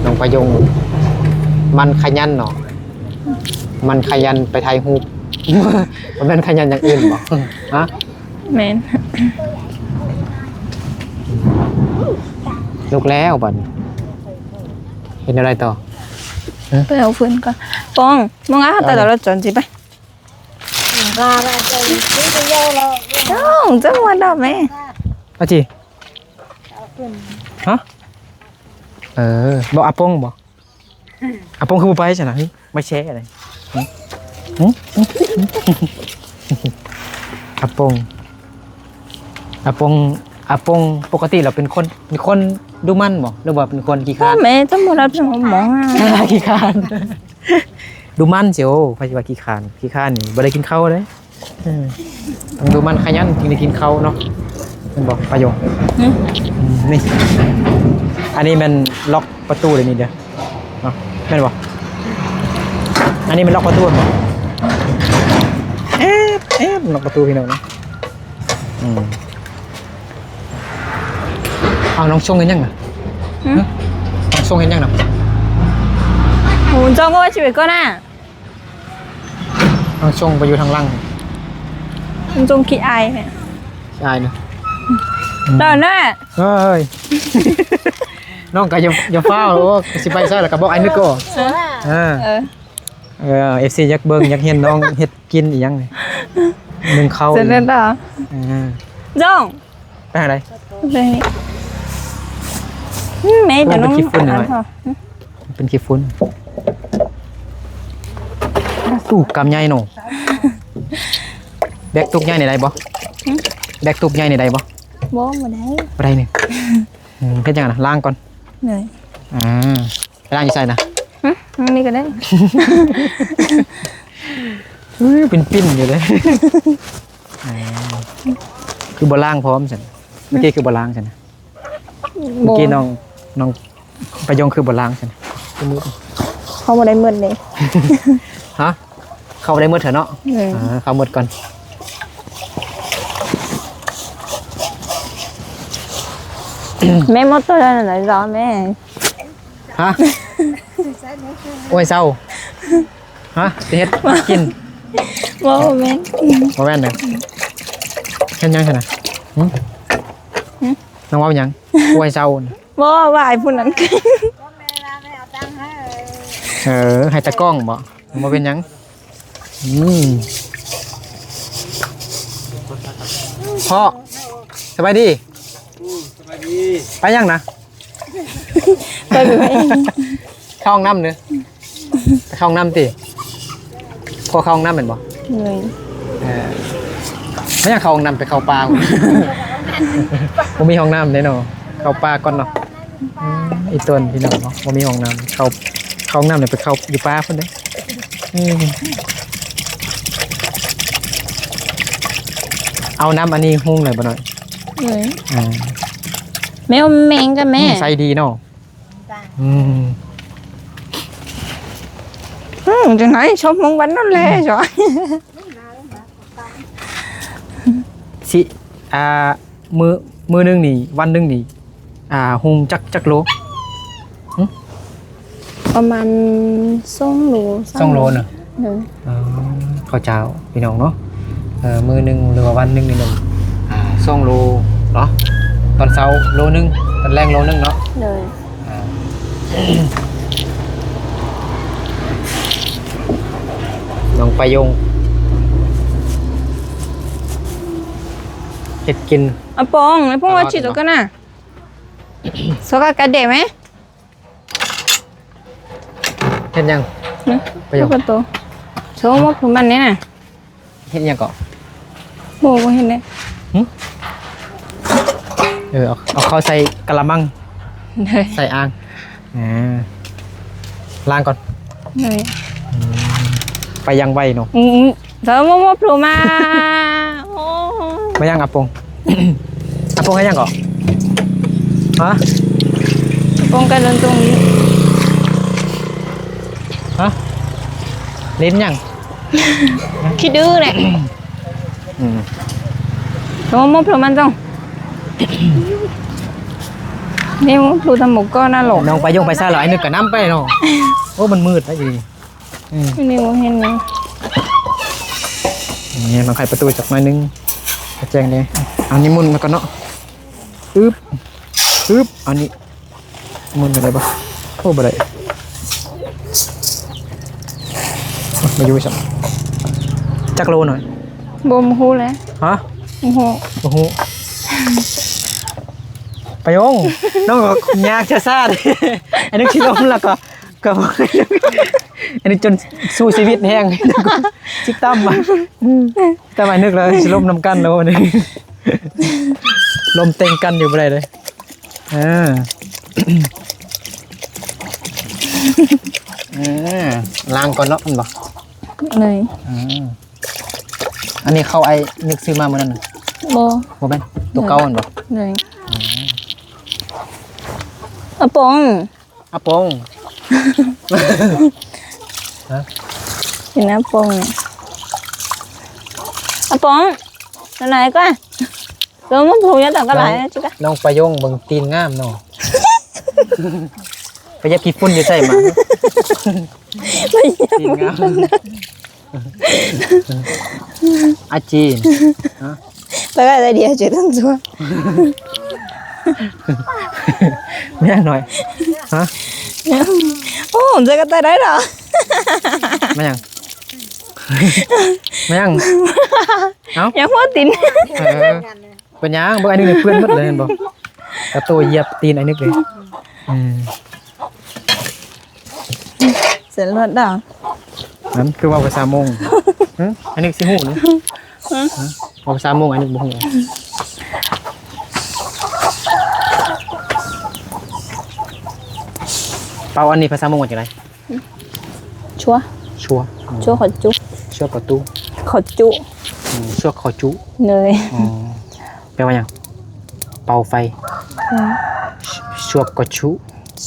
ນ້ອງປະຍົງ ມັນຂະຫຍັນເນາະ ມັນຂະຫຍັນໄປຖ່າຍຮູບ. ບໍ່ແມ່ນຂະຫຍັນຢ່າງອື່ນບໍ່? ຮະ? ແມ່ນ. ລຸກແລ້ວບັດນີ້. ປັນແນວໃດຕໍ່? ໄປເອົາຟືນກ່ອນ. ປອງ, ມຶງເອົາແຕ່ລະລົດຈອນຊິໄປ. ນ້ອງ, ເຈົ້າວ່າດອກແມ່. ເອົາຈິ. ຮະ? ເອີ, ບອກອາປົງບໍ? ອາປົງຄືບໍ່ໄປຊັ້ນນະ? ມາແຊະໄດ໋. ຫຶ? ຫຶ? ອາປົງ, ອາປົງ, ອາປົງປົກກະຕິລາວເປັນຄົນ, ເປັນຄົນດຸໝັ່ນບໍ ຫຼືວ່າເປັນຄົນຂີ້ຄ້ານ? ແມ່ ຈະບໍ່ຮັບສະໝອງ. ຂີ້ຄ້ານ. ດຸໝັ່ນຊິ. ໂອ້ ໃຜຊິວ່າຂີ້ຄ້ານ? ຂີ້ຄ້ານນີ້ບໍ່ໄດ້ກິນເຂົ້າເດ້. ເອີ ຕ້ອງດຸໝັ່ນຂະຫຍັນຈຶ່ງໄດ້ກິນເຂົ້າເນາະ ແມ່ນບໍ່ປາຍົງ? ຫຶ? ອືມ ນີ້ ອັນນີ້ແມ່ນລັອກປະຕູເດ້ນີ້ເດີເນາະ ແມ່ນບໍ່? ອັນນີ້ແມ່ນລັອກປະຕູແມ່ນບໍ່? ແອບ ແອບ ລັອກປະຕູພີ່ນ້ອງເນາະ. ອືມ ເອົາ ນ້ອງຊົງເຮັດຫຍັງນະ? ຫຶ? ຮະ? ນ້ອງຊົງເຮັດຫຍັງນະ? ໂຫ ນ້ອງຊົງກໍວ່າຊິໄປກ່ອນນະ. ນ້ອງຊົງໄປຢູ່ທາງຫຼັງ. ນ້ອງຊົງຂີ້ອາຍແທ້. ຂີ້ອາຍນະ. ອືມ ດອນນະ. ເອີຍ ນ້ອງກໍຢ່າ ຢ່າຟ້າວ ໂອ້ ຊິໄປໃສລະ ກໍບອກອ້າຍນຶກກໍ. ເອີ ເອີ ເອີ ເອັຟຊີ ຢາກເບິ່ງ ຢາກເຫັນນ້ອງເຮັດກິນອີ່ຫຍັງນີ້ ໜຶ້ງເຂົ້າ. ເສັດແລ້ວດອ. ເອີ ຈົງ ໄປທາງໃດ? ໄປນີ້. ອືມ ແມ່ ເປັນຂີ້ຝຸ່ນໜ້ອຍ. ເປັນຂີ້ຝຸ່ນ. ຕູ້ກຳໃຫຍ່ເນາະ. ແບກຕຸກໃຫຍ່ນີ້ໄດ້ບໍ່? ຫຶ? ແບກຕຸກໃຫຍ່ນີ້ໄດ້ບໍ່? ບໍ່ ບໍ່ໄດ້. ບໍ່ໄດ້ນີ້. ອືມ ເຮັດຫຍັງນະ? ລ້າງກ່ອນ. ເລີຍ. ອ່າ ໄປລ້າງຢູ່ໃສນະ? ຫຶ? ນີ້ກໍໄດ້. ອື້ ປິ່ນໆຢູ່ເດ້. ອ່າ ຄືບໍ່ລ້າງພ້ອມຊັ້ນ? ເມື່ອກີ້ຄືບໍ່ລ້າງຊັ້ນນະ? ບໍ່ ເມື່ອກີ້ນ້ອງ ນ້ອງປະຍົງຄືບໍ່ລ້າງຊັ້ນ? ເຂົ້າບໍ່ໄດ້ໝົດເດ້. ຮະ? ເຂົ້າບໍ່ໄດ້ໝົດເທື່ອເນາະ. ເອີ ອ່າ ເຂົ້າໝົດກ່ອນ. ແມ່ໝົດຕົວນັ້ນນະ ລອແມ່. ຮະ? ໂອ້ຍ ເຊົາ. ຮະ? ຊິເຮັດກິນ? ບໍ່ແມ່ນ ບໍ່ແມ່ນເດີ. ເຮັດຫຍັງຊັ້ນນະ? ຫຶ? ຫຶ? ນ້ອງເວົ້າຫຍັງ? ໂອ້ຍ ເຊົານະ. ບໍ່ ວ່າໄອ້ຜູ້ນັ້ນ. ເອີ ໃຫ້ຕາກ້ອງບໍ? ບໍ່ເປັນຫຍັງ. ອືມ ພໍ່ ສະບາຍດີ. ອືມ ສະບາຍດີ. ໄປຫຍັງນະ? ໄປ ໄປ ໄປເຂົ້າຫ້ອງນ້ຳເດີ. ໄປເຂົ້າຫ້ອງນ້ຳຕິ? ພໍ່ເຂົ້າຫ້ອງນ້ຳແມ່ນບໍ່? ເອີ ເອີ ໄປຫຍັງເຂົ້າຫ້ອງນ້ຳ? ໄປເຂົ້າປ່າ. ບໍ່ມີຫ້ອງນ້ຳເດ້ເນາະ. ເຂົ້າປ່າກ່ອນເນາະ. ອືມ ອີ່ຕົນພີ່ນ້ອງເນາະ ບໍ່ມີຫ້ອງນ້ຳ ເຂົ້າ ເຂົ້າຫ້ອງນ້ຳນີ້ໄປເຂົ້າຢູ່ປ່າພຸ້ນເດ້. ອືມ ເອົານ້ຳອັນນີ້ຮຸ່ງໄດ້ບໍ່ນ້ອຍ? ເອີ ອ່າ ແມ່ ແມງກັບແມ່ ໃສດີເນາະ. ອືມ ອືມ ຈັ່ງໃດ ຊົມເບິ່ງວັນນັ້ນແຫຼະ. ອືມ ຊິ ອ່າ ມື້ ມື້ໜຶ່ງນີ້ ວັນໜຶ່ງນີ້ ອ່າ ຮຸ່ງຈັກ ຈັກໂລ? ຫຶ? ປະມານສອງໂລ. ສອງໂລນະ? ໂດຍ. ອໍ ເຂົ້າເຈົ້າພີ່ນ້ອງເນາະ. ເອີ ມື້ໜຶ່ງ ຫຼືວ່າວັນໜຶ່ງນີ້ແມ່ນ ອ່າ ສອງໂລເນາະ. ຕອນເຊົ້າໂລໜຶ່ງ ຕອນແລງໂລໜຶ່ງເນາະ. ໂດຍ. ອ່າ ນ້ອງປາຍົງເຮັດກິນ. ອາປອງ ອາປອງ ວ່າຊິຕົກກັນນະ. ສະກັດກະເດະແມ. ເຮັດຫຍັງ? ຫຶ? ປະໂຫຍກ ໂຕໂຕ ໂຊມອບຄືມັນນີ້ນະ. ເຮັດຫຍັງເກາະ? ບໍ່ ບໍ່ເຮັດເດ້. ຫຶ? ເອີ ເອົາ ເອົາເຂົ້າໃສ່ກະລະມັງ. ເອີ ໃສ່ອ່າງ. ອ່າ ລ້າງກ່ອນ. ເອີ ອືມ ໄປຢ່າງໄວເນາະ. ອືມ ເດີ ມົບໆ ໂທມາ. ໂອ້ ມາຫຍັງອາປົງ? ອາປົງເຮັດຫຍັງເກາະ? ຮະ? ອາປົງກຳລັງຕົງຢູ່. ຮະ? ຫຼິ້ນຫຍັງ? ຂີ້ດື້ແຫຼະ. ອືມ ໂທມົບໂທມັນຕົງ. ນີ້ມັນຜູ້ທຳໝູກກໍນະຫຼອກ. ນ້ອງໄປຍົງໄປຊາລະ ໄອ້ນຶກກະນຳໄປເນາະ. ໂອ້ ມັນມືດລະອີ. ອືມ ອັນນີ້ບໍ່ເຫັນຫຍັງ. ນີ້ ລອງໄຂປະຕູຈັກໜ້ອຍໜຶ່ງ ກະແຈ້ງແດ່. ເອົານີ້ໝຸນມາກ່ອນເນາະ. ອຶບ ອຶບ ອັນນີ້ໝຸນໄດ້ບໍ່? ໂອ້ ບໍ່ໄດ້. ມາຢູ່ຊັ້ນ ຈັກໂລໜ້ອຍ? ບໍ່ ບໍ່ຮູ້ແຫຼະ. ຮະ? ບໍ່ຮູ້ ບໍ່ຮູ້. ປາຍົງ ນ້ອງກໍຍາກຊາຊາ ອັນນີ້ຊິລົມແລ້ວກໍ ກໍ ອັນນີ້ຈົນສູ້ຊີວິດແຮງ ຊິຕຳ ຕຳ ອາຍນຶກແລ້ວຊິລົມນຳກັນແລ້ວ ບັດນີ້ລົມເຕັງກັນຢູ່ບໍ່ໄດ້ເລີຍ. ເອີ ເອີ ລ້າງກ່ອນເນາະ ແມ່ນບໍ່? ເລີຍ. ເອີ ອັນນີ້ເຂົ້າອ້າຍນຶກຊື້ມາມື້ນັ້ນນະ? ບໍ່ ບໍ່ແມ່ນ ໂຕເກົ່າແມ່ນບໍ່? ເລີຍ. ອາປອງ ອາປອງ ຮະ? ກິນອາປອງ ອາປອງ ໄປໄຫນກວ່າ? ເອີ ມັນຖືກຍາດອກກໍຫຼາຍ ນ້ອງ ນ້ອງປາຍົງເບິ່ງຕີນງາມເນາະ ໄປຢຽບຂີ້ຝຸ່ນຢູ່ໃສມາ? ໄປຢຽບ ຕີນງາມ ອາຈີນ ຮະ? ແລ້ວກໍໄດ້ເດຍເຈຕັນຕົວ ແມ່ນໜ້ອຍ ຮະ? ໂອ້ ເຈກໍໄດ້ດອກ ມາຫຍັງ? ມາຫຍັງ? ເອົ້າ ຢາກຫົວຕີນ ເອີ ເປັນຫຍັງ? ເບິ່ງ ອັນນີ້ເປື້ອນໝົດເລີຍ ເຫັນບໍ່? ກະໂຕຢຽບຕີນອັນນີ້ເລີຍ ອືມ ເສັດລວດດາວ ນັ້ນຄືເວົ້າພາສາມົ້ງ ຫຶ? ອັນນີ້ຊິຮູ້ນະ ຫຶ? ເວົ້າພາສາມົ້ງ ອັນນີ້ບໍ່ຮູ້ ເປົ່າ ອັນນີ້ພາສາມົ້ງວ່າຈັ່ງໃດ? ຊົ່ວ ຊົ່ວ ຊົ່ວເຂົ້າຈຸ ຊົ່ວເຂົ້າຕຸ ເຂົ້າຈຸ ອືມ ຊົ່ວເຂົ້າຈຸ ເລີຍ ອໍ ແປວ່າຫຍັງ? ເປົ່າໄຟ ອືມ ຊົ່ວເຂົ້າຈຸ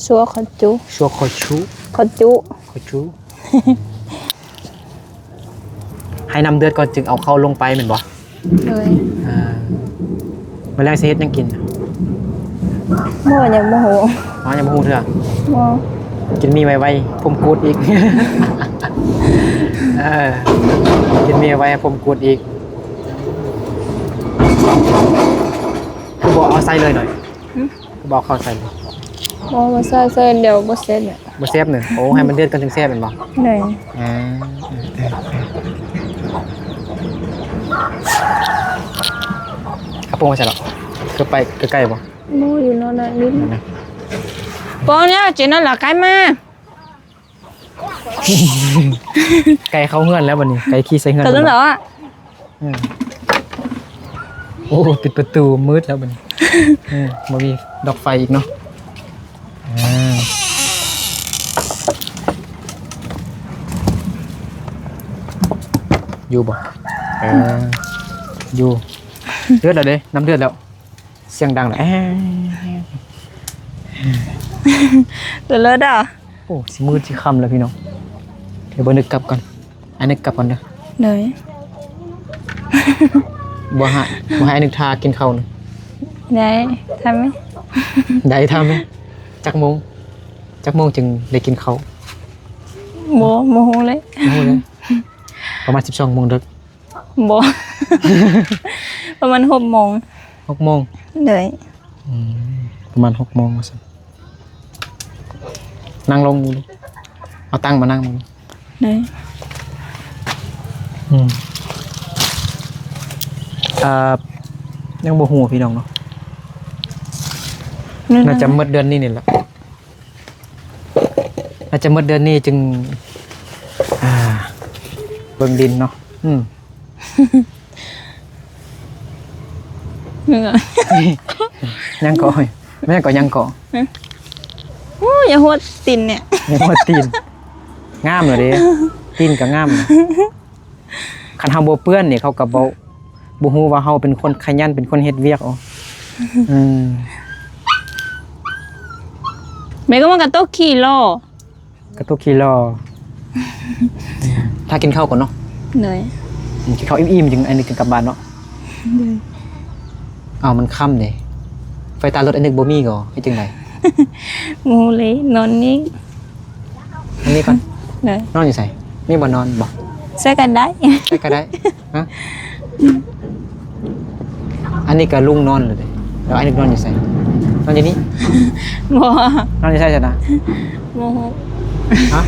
ຊົ່ວເຂົ້າຈຸ ຊົ່ວເຂົ້າຈຸ ເຂົ້າຈຸ ເຂົ້າຈຸ ໃຫ້ນ້ຳເດືອດກ່ອນຈຶ່ງເອົາເຂົ້າລົງໄປແມ່ນບໍ່? ໂດຍ ອ່າ ມື້ແລງຊິເຮັດຫຍັງກິນ? ບໍ່ ຍັງບໍ່ຮູ້ ອໍ ຍັງບໍ່ຮູ້ເທື່ອ ບໍ່ ກິນໝີ່ໄວໆ ຜົມກູດອີກ ເອີ ກິນໝີ່ໄວໆ ຜົມກູດອີກ ຄືບໍ່ເອົາໃສ່ເລີຍໜ້ອຍ? ຫຶ? ຄືບໍ່ເອົາເຂົ້າໃສ່ເລີຍ? ບໍ່ ບໍ່ໃສ່ ໃສ່ດຽວບໍ່ແຊບແຫຼະ ບໍ່ແຊບເນີ ໂອ້ ໃຫ້ມັນເດືອດກ່ອນຈຶ່ງແຊບແມ່ນບໍ່? ໂດຍ ອ່າ ເອົາປຸງໄວ້ໃສ່ດອກ ຄືໄປໃກ້ໆບໍ່? ບໍ່ ຢູ່ນອກນັ້ນ ປ້ອງແລ້ວ ເຈນອນລະ ໄກ່ມາ ໄກ່ເຂົ້າເຮືອນແລ້ວບັດນີ້ ໄກ່ຂີ່ໃສ່ເຮືອນ ເຂົ້າເຮືອນແລ້ວ ອືມ ໂອ້ ປິດປະຕູ ມືດແລ້ວບັດນີ້ ອືມ ບໍ່ມີດອກໄຟອີກເນາະ ອ່າ ຢູ່ບໍ່? ເອີ ຢູ່ ເດືອດແລ້ວເດ້ ນ້ຳເດືອດແລ້ວ ສຽງດັງແລ້ວ ແອ ເດີເລີດອະ ໂອ້ ຊິມືດຊິຄ່ຳແລ້ວພີ່ນ້ອງ ດຽວເບິ່ງນຶກກັບກ່ອນ ອ້າຍນຶກກັບກ່ອນເດີ ໂດຍ ບໍ່ໃຫ້ ບໍ່ໃຫ້ອ້າຍນຶກຖ້າກິນເຂົ້ານະ ໄດ້ ຖ້າໄໝ ໄດ້ ຖ້າໄໝ ຈັກໂມງ ຈັກໂມງຈຶ່ງໄດ້ກິນເຂົ້າ? ບໍ່ ບໍ່ຮູ້ເລີຍ ບໍ່ຮູ້ເລີຍ ປະມານສິບສອງໂມງເດິກ ບໍ່ ປະມານຫົກໂມງ ຫົກໂມງ ໂດຍ ອືມ ປະມານຫົກໂມງວ່າຊັ້ນ ນັ່ງລົງຢູ່ ເອົາຕັ່ງມານັ່ງ ໂດຍ ອືມ ອ່າ ຍັງບໍ່ຮູ້ພີ່ນ້ອງເນາະ ໜ້າຈະໝົດເດືອນນີ້ນີ້ແຫຼະ ອາດຈະໝົດເດືອນນີ້ຈຶ່ງ ອ່າ ເບິ່ງດິນເນາະ ອືມ ຍັງເກາະ ແມ່ນກໍຍັງເກາະ ໂອ້ ຢ່າຫົວຕີນແດ່ ຢ່າຫົວຕີນ ງາມແລ້ວເດ້ ຕີນກໍງາມ ຄັນເຮົາບໍ່ເປື້ອນນີ້ ເຂົາກໍບໍ່ ບໍ່ຮູ້ວ່າເຮົາເປັນຄົນຂະຫຍັນ ເປັນຄົນເຮັດວຽກ ໂອ້ ອືມ ແມ່ກໍມັນກະຕົກຂີ້ລໍ ກະຕຸກຂີ້ລໍ ຖ້າກິນເຂົ້າກ່ອນເນາະ ໂດຍ ກິນເຂົ້າອີ່ມໆ ຈຶ່ງ ອັນນີ້ຈຶ່ງກັບບ້ານເນາະ ໂດຍ ເອົ້າ ມັນຄ່ຳເດ້ ໄຟຕາລົດອັນນີ້ບໍ່ມີກໍເຮັດຈັ່ງໃດ? ບໍ່ຮູ້ເລີຍ ນອນນີ້ ອັນນີ້ກ່ອນ ໂດຍ ນອນຢູ່ໃສ? ມີບ່ອນນອນບໍ່? ໃສກໍໄດ້ ໃສກໍໄດ້ ຮະ? ອັນນີ້ກໍລຸງນອນແລ້ວເດ້ ແລ້ວອັນນີ້ນອນຢູ່ໃສ? ນອນຢູ່ນີ້? ບໍ່ ນອນຢູ່ໃສຊັ້ນນະ? ບໍ່ຮູ້ ຮະ?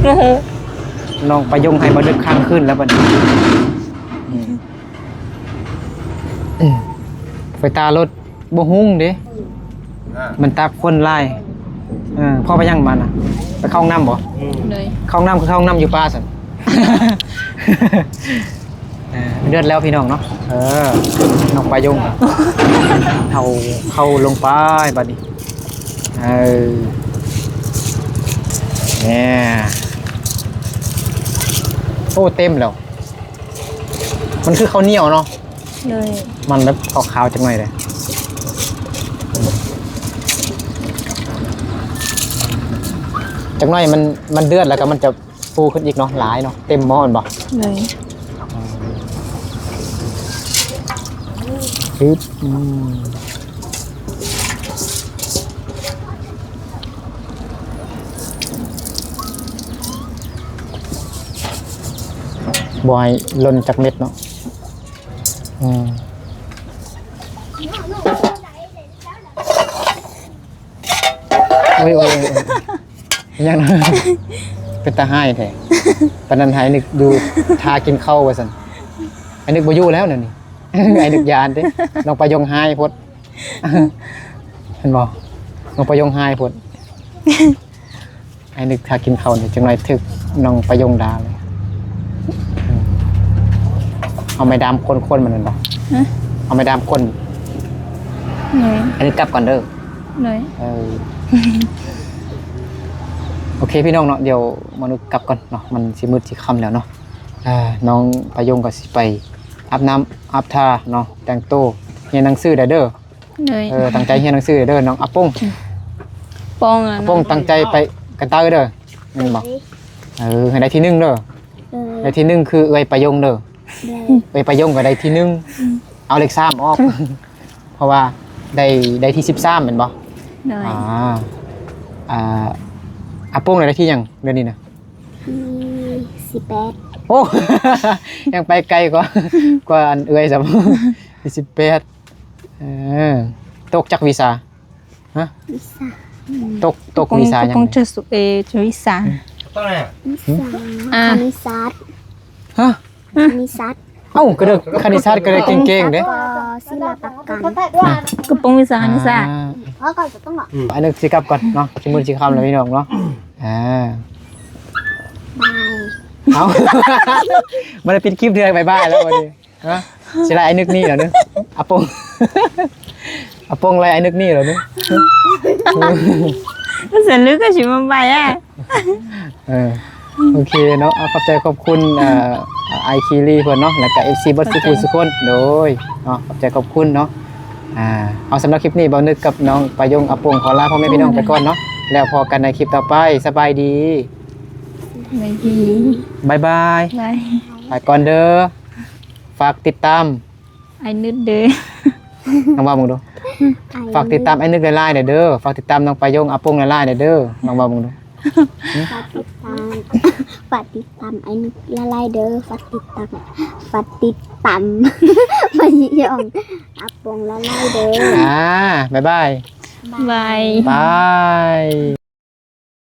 ບໍ່ຮູ້ ນ້ອງປາຍົງໃຫ້ບໍ່ດຶກຄ້າງຄືນແລ້ວບັດນີ້. ອືມ ອືມ ໄຟຕາລົດບໍ່ຮຸ່ງເດ້ ອ່າ ມັນຕາກຄົນຫຼາຍ. ເອີ ພໍ່ໄປຫຍັງມານະ? ໄປເຂົ້າຫ້ອງນ້ຳບໍ່? ອືມ ໂດຍ ເຂົ້າຫ້ອງນ້ຳຄືເຂົ້າຫ້ອງນ້ຳຢູ່ປ່າຊັ້ນ. ເອີ ເດືອດແລ້ວພີ່ນ້ອງເນາະ. ເອີ ນ້ອງປາຍົງ ເອົາເຂົ້າລົງໄປບັດນີ້. ເອີ ແນ່ ໂອ້ ເຕັມແລ້ວ. ມັນຄືເຂົ້າໜຽວເນາະ. ໂດຍ ມັນແບບຂາວໆຈັກໜ້ອຍເດ້. ຈັກໜ້ອຍມັນ ມັນເດືອດແລ້ວກໍມັນຈະ ຟູຂຶ້ນອີກເນາະ ຫຼາຍເນາະ ເຕັມໝໍ້ແມ່ນບໍ່? ໂດຍ ອືມ ບໍ່ໃຫ້ຫຼົ່ນຈັກເມັດເນາະ. ອືມ ໂອ້ຍ ໂອ້ຍ ໂອ້ຍ ຫຍັງນະ? ເປັນຕາຮ້າຍແທ້. ປານນັ້ນໃຫ້ນຶກຢູ່ຖ້າກິນເຂົ້າວ່າຊັ້ນ. ໄອ້ນຶກບໍ່ຢູ່ແລ້ວແນວນີ້. ໄອ້ນຶກຢ້ານເດ້. ນ້ອງປາຍົງຮ້າຍໂພດ. ເຫັນບໍ່? ນ້ອງປາຍົງຮ້າຍໂພດ. ໄອ້ນຶກຖ້າກິນເຂົ້ານີ້ ຈັກໜ້ອຍຖືກນ້ອງປາຍົງດ່າເລີຍ. ເອົາໄມ້ດາມຄົນໆມັນແມ່ນບໍ່? ຮະ? ເອົາໄມ້ດາມຄົນ. ໂດຍ ອັນນີ້ກັບກ່ອນເດີ. ໂດຍ ເອີ ໂອເຄພີ່ນ້ອງເນາະ ດຽວມານຸດກັບກ່ອນເນາະ ມັນຊິມືດຊິຄ່ຳແລ້ວເນາະ. ອ່າ ນ້ອງປາຍົງກໍຊິໄປອາບນ້ຳອາບທ່າເນາະ ແຕ່ງໂຕ ຮຽນໜັງສືໄດ້ເດີ. ໂດຍ ເອີ ຕັ້ງໃຈຮຽນໜັງສືເດີນ້ອງອາປົງ. ອືມ ປົງ ອາປົງ ຕັ້ງໃຈໄປກະເຕີເດີ ແມ່ນບໍ່? ເອີ ໃຫ້ໄດ້ທີໜຶ່ງເດີ. ເອີ ໄດ້ທີໜຶ່ງຄືເອື້ອຍປາຍົງເດີ. ໂດຍ ເອື້ອຍປາຍົງກໍໄດ້ທີໜຶ່ງ. ອືມ ເອົາເລກສາມອອກ ເພາະວ່າໄດ້ ໄດ້ທີສິບສາມແມ່ນບໍ່? ໂດຍ ອ່າ ອ່າ ອາປົງໄດ້ທີຫຍັງເດືອນນີ້ນະ? ທີສິບແປດ. ໂອ້ ຍັງໄປໄກກວ່າ ກວ່າອັນເອື້ອຍຊ້ຳ. ທີສິບແປດ. ເອີ ຕົກຈັກວິຊາ? ຮະ? ວິຊາ ຕົກ ຕົກວິຊາຫຍັງ? ອາປົງຈະສຸ ເອ ຈະວິຊາ ວິຊາ ອ່າ ຄະນິດສາດ. ຮະ? ຄະນິດສາດ. ເອົ້າ ກໍໄດ້ຄະນິດສາດກໍໄດ້ເກັ່ງໆເດ້. ກໍສິລະປະກັນ ກະປົງວິຊາຄະນິດສາດ. ອ່າ ອືມ ອັນນີ້ຊິກັບກ່ອນເນາະ ຊິມືດຊິຄ່ຳແລ້ວພີ່ນ້ອງເນາະ. ອ່າ ບາຍ. ເອົ້າ ບໍ່ໄດ້ປິດຄລິບເທື່ອ ບາຍບາຍແລ້ວບັດນີ້. ຮະ? ຊິໄລ່ອ້າຍນຶກໜີແລ້ວເດີ ອາປົງ ອາປົງໄລ່ອ້າຍນຶກໜີແລ້ວເດີ. ມັນສະລຶກກໍຊິມາໄປອະ. ເອີ ໂອເຄເນາະ ຂອບໃຈຂອບຄຸນ ເອີ ອ້າຍຄີລີເພິ່ນເນາະ ແລ້ວກະເອັຟຊີເບິດສູ່ຜູ້ສູ່ຄົນ. ໂດຍເນາະ ຂອບໃຈຂອບຄຸນເນາະ. ອ່າ ເອົາ ສຳລັບຄລິບນີ້ ບ່າວນຶກກັບນ້ອງປາຍົງ ອາປົງ ຂໍລາພໍ່ແມ່ພີ່ນ້ອງໄປກ່ອນເນາະ ແລ້ວພໍ້ກັນໃນຄລິບຕໍ່ໄປ. ສະບາຍດີ ສະບາຍດີ ບາຍບາຍ ບາຍ ໄປກ່ອນເດີ. ຝາກຕິດຕາມອ້າຍນຶກເດີ ລອງເວົ້າເບິ່ງດູ. ອ້າຍນຶກ ຝາກຕິດຕາມອ້າຍນຶກຫຼາຍໆແດ່ເດີ. ຝາກຕິດຕາມນ້ອງປາຍົງ ອາປົງຫຼາຍໆແດ່ເດີ. ລອງເວົ້າເບິ່ງດູ. ຝາກຕິດຕາມ ຝາກຕິດຕາມອ້າຍນຶກຫຼາຍໆເດີ. ຝາກຕິດຕາມ ຝາກຕິດຕາມ ປາຍົງ ອາປົງຫຼາຍໆເດີ. ອ່າ ບາຍບາຍ ບາຍ ບາຍ.